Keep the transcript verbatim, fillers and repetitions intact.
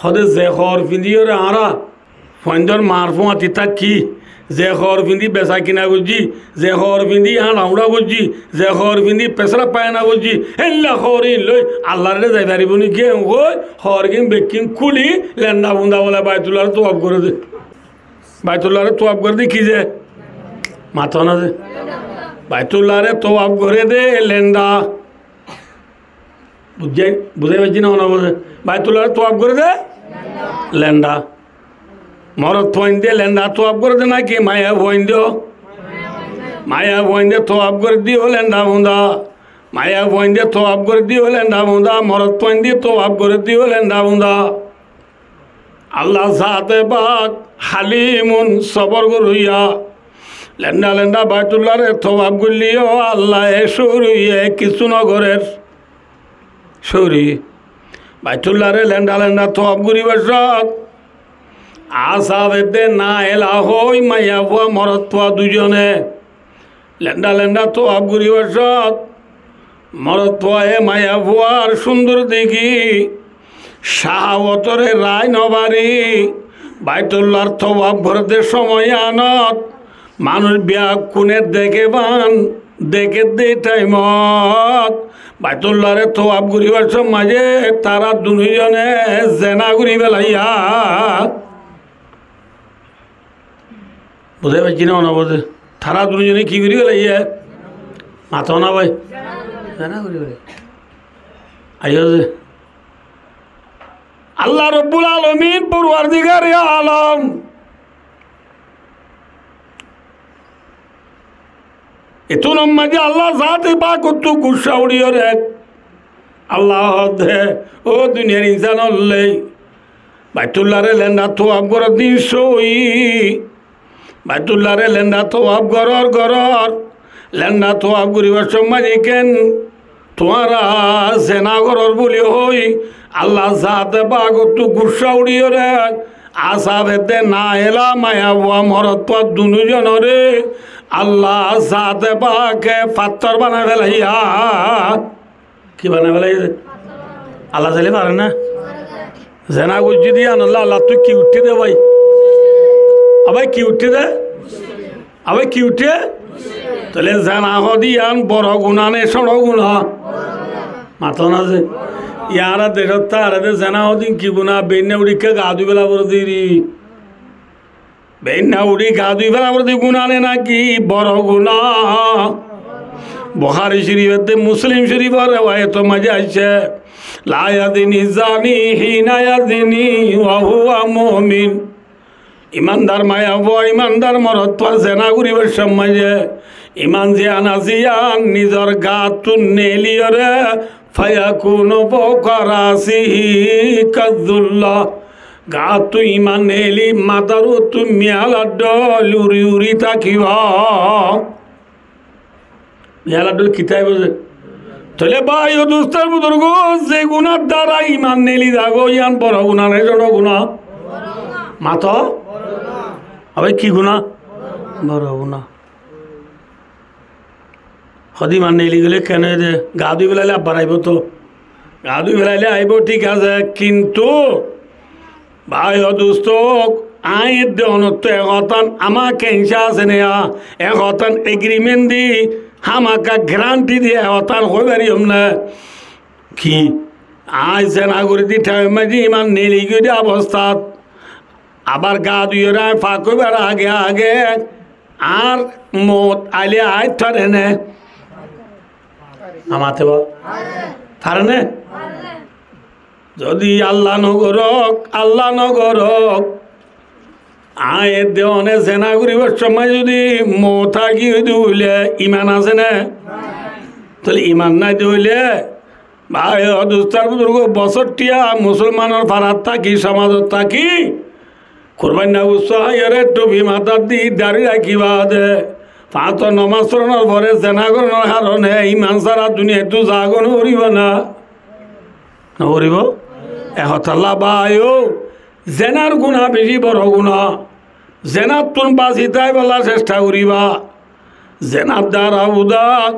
Hóde ze hoor findíyoré añára fuaindór maar fúañti tákki, ze hoor findí besakina goijjí, ze hoor findí añára uñça goijjí, ze hoor findí pesrab faiyana goijjí, héilla hoor ín loi Allaré zai faribó né ki? Eén hoi hoor gín bekkín kúli lenda funda bóle Baitullaré tuaf goré dé. Baitullaré tuaf goré dé ki ze? Mató na ze. Baitullaré tuaf goré dé lenda. Buzái, buzái faijjí né, no buzé? Baitullaré tuaf goré dé lenda. Morot fuainde lenda tuaf goré dé náki maiya fuainde? Maiya fuainde tuaf goré dé ó lenda funda. Maiya fuainde tuaf goré dé ó lenda funda. Morot fuainde tuaf goré dé ó lenda funda. Allah zaate pak Halimun, sobor goróiya. Lenda lenda Baitullaré tuaf goillé yó Allaye cóoróiye kissú no gorér. Cóori Baitullaré lenda lenda tuaf goríbar cót asaf edde naela hoi maiyafua morotfua duizone lenda lenda tuaf goríbar cót morotfuaye maiyafuar cúndor deki caháwotoré raái no fari Baitullar tuaf gorédde cómoiyanot manúic beggúne deké fán, dekédde thaimot Baitullaré tuaf goríbar cómmaze tará duní zone zená gorí félaiya. Buzái faijjí né, no buzé? Tará duní zone ki gorí félaiye? Mató na bái. Zená gorí félaiye. Aiyó ze. Allah Robbul Alamin, Porwardigare Alom. Etún maze Allah zaate pakottú guccá uçíyoré Allah hoódde, ó duniyar insán ókkol, Baitullaré lenda tuaf goródde sóiyi. Baitullaré lenda tuaf gorór, gorór. Lenda tuaf goríbar cómmaze kén tuáñra zená gorór buli hoi Allah zaate pakottú guccá uçíyoré asaf edde naela maiyafua morotfua duní zonoré Allah zaate pake fattór banai félaiya. Ki banai félaiye? Allah zaile fare né? Zená goijjé dé yíanolla Allattú ki uiththé dé bái? Ó bái, ki uiththé dé? Ó bái, ki uiththé? Tóile zená hoódde yían boro guná né cóñço guná? Mató na ze. Yára decót táre dé zená hoódde ki guná? Beinna uçí ekká gaa dúi féla foré dé ri. Beinna uçí gaa dúi féla foré dé guná né náki boro guná? Buhári Córifottú Muslim Córifor rewayetor maze aiccé, "La yazni zani hina yazni wa huwa mu'min." Imandar maiyafua, imandar morotfua zená goríbar cómmaze iman ziyán asé yían nizor gaattú neeliyoré fayakunu fawqa rasihi kazzulla. Gaattú iman neeli matár uottú miyalar dhól uri uri tákibo. Miyalar dhól ki táibo ze? Tóile bái ó dustór buzurgó, ze gunár dara iman neeli zagói yían boro guná né cóñço guná? Mató? Ó bái, ki guná? Boro guná. Hóde iman neeli gele kene de, gaa dúi félaile abbar aibo to. Gaa dúi félaile aibo, thík asé, kintu bái ó dustó, aññí edde onottú e hotán añár kencá asé né, e hotán egrimen di, hámaka garanti di e hotán hoi fariyum né? Ki? Aññí zená gorí dé thaimor maze iman neeli giyói dé obostát, abar gaa dúiyoré aññí fak óibar age age añár mout aile aái fare né? Amatté ba? Fare né? Zodi Allah no gorók, Allah no gorók, aññí edde one zená goríbar cómmaze zodi mout aái giyói dé óile iman asé né? Tóile iman nái dé óile, bái ó dustór buzurgó, bosór thiya musolmanor farat táki, somazot táki, kurbainna gussú háiyoré thufi matát di, dari rakí baade, fañs wokto nomaz foronor fore zená gorónor harone iman sára duniyaittú zagói no foribó né? No foribó? E hotálla bái ó, zenár guná beci boro guná. Zenáttún basi táibolla cesta goríba. Zenár dara uda